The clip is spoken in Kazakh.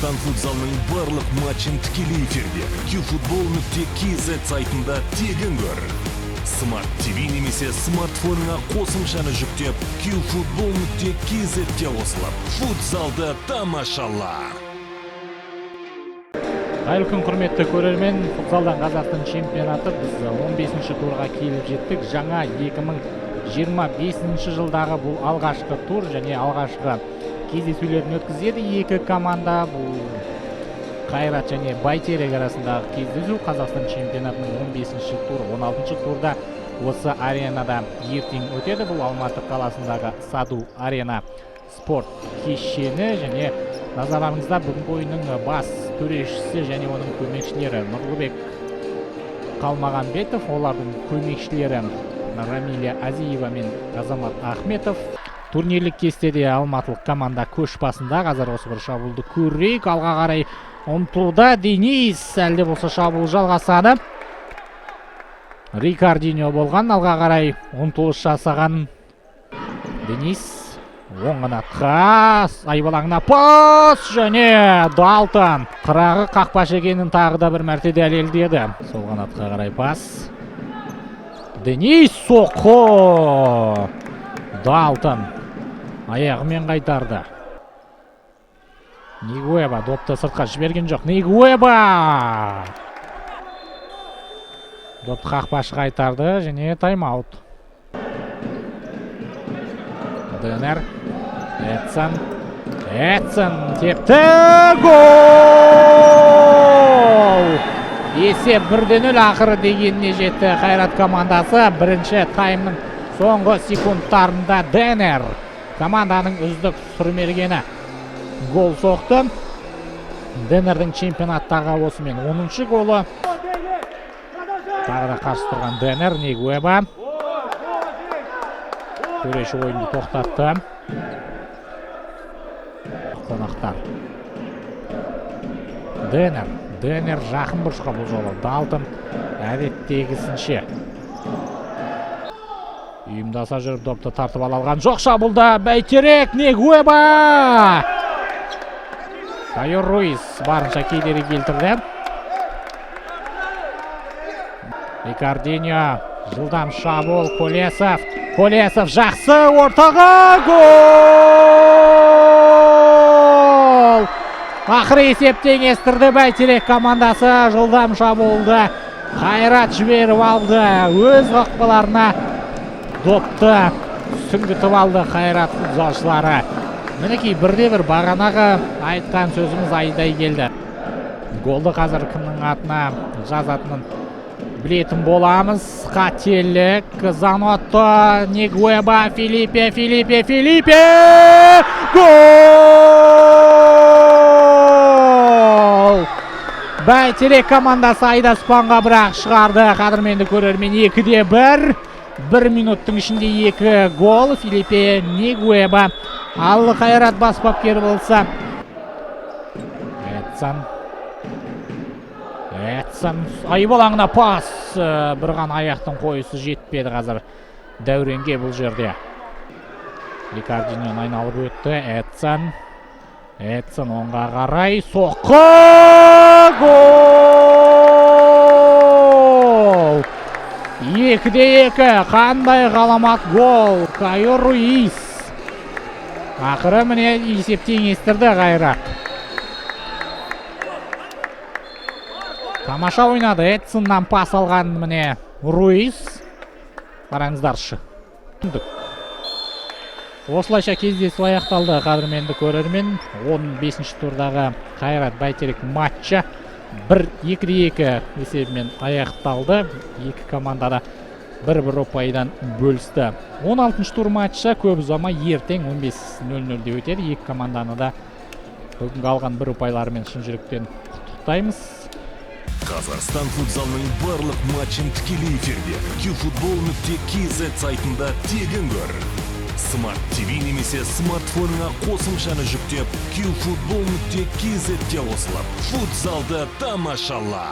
Қазақстан футзалының барлық матчын тікелей эфирде qfootball.kz сайтында тегін көр. Smart TV немесе смартфоныңа қосымшаны жүктеп, qfootball.kz-те қосылып, футзалды тамашала. Қайырлы күн, құрметті көрермен. Футзалдан Қазақстан чемпионаты, біз 15-ші турға келіп жеттік. Жаңа 2025 жылдағы бұл алғашқы тур және алғашқы кездесулерін өткізеді екі команда. Бұл Қайрат және Бәйтерек арасындағы кездесу. Қазақстан чемпионатының 15-ші тур, 16-шы турда осы аренада ертең өтеді. Бұл Алматы қаласындағы Саду Арена спорт кешені. Және назарларыңызда бүгінгі ойынның бас төрешісі және оның көмекшілері Нұрлыбек Қалмағанбетов, олардың көмекшілері Рамиля Азиева мен Азамат Ахметов. Турнирлік кестеде алматылық команда көш басында. Қазір осы бір шабуылды көрейік. Алға қарай ұмтылуда Денис, әлде болса шабуыл жалғасады. Рикардиньо болған, алға қарай ұмтылыс жасаған Денис. Оң қанатқа, айып алаңына пас және Далтон қырағы қақпашы екенін тағы да бір мәрте дәлелдеді. Сол қанатқа қарай пас. Денис, соққы! Далтон аяғымен қайтарды. Нигуэба допты сыртқа жіберген жоқ. Нигуэба допты қақпашы қайтарды және тайм-аут. Денер, Эдсон, Эдсон тепті, гол! Есеп 1-0, ақыры дегеніне жетті Қайрат командасы. Бірінші таймның соңғы секундтарында Денер, команданың үздік сұрмергені, гол соқты. Денердің чемпионаттағы осымен 10-шы голы. Тағы да қарсы тұрған Денер, Нигуэба. Төреші ойынды тоқтатты. Қонақтар. Денер, Денер жақын бұрышқа, бұл жолы Далтон әдеттегісінше ұйымдаса жүріп допты тартып ала алған жоқ. Шабуылда Бәйтерек, Нигуэба! Кайор Руис барынша кедергі келтірді. Рикардиньо, жылдам шабуыл, Колесов, Колесов жақсы ортаға, гол! Ақыры есеп теңестірді Бәйтерек командасы. Жылдам шабуылды Қайрат жіберіп алды. Өз қақпаларына допты сүңгітіп алды Қайрат футзалшылары. Мінекей, бірде бір бағанағы айтқан сөзіміз айдай келді. Голды қазір кімнің атына жазатынын білетін боламыз. Қателік, Занотто, Нигуэба, Филиппе, Филиппе, Филиппе! Гол! Бәйтерек командасы айдаспанға бірақ шығарды. Қадірменді көрермен, 2-1. Бір минуттың ішінде екі гол. Филиппе Нигуэба. Ал Қайрат бас бапкері болса. Эдсон. Эдсон айып алаңына пас. Бір ғана аяқтың қойысы жетпеді қазір Дәуренге бұл жерде. Рикардиньоны айналып өтті. Эдсон. Эдсон оңға қарай соққы! Гол! 2-2. Қандай ғаламат гол! Кайо Руис. Ақыры міне есеп теңестірді Қайрат. Тамаша ойнады. Эдсоннан пас алған міне Руис. Қараңыздаршы. Осылайша кездесу аяқталды, қадірменді көрермен. 15-ші турдағы Қайрат Бәйтерек матчы 2-2 есебімен аяқталды. Екі команда да бір-бір ұпайдан бөлісті. 16-шы тур матчы көп ұзамай ертең 15:00-де өтеді. Екі команданы да бүгінгі алған бір ұпайларымен шын жүректен құттықтаймыз. Қазақстан футзалының барлық матчын тікелей эфирде qfootball.kz сайтында тегін көр. Smart TV немесе смартфоныңа қосымшаны жүктеп, qfootball.kz-те қосылып, футзалды тамашала.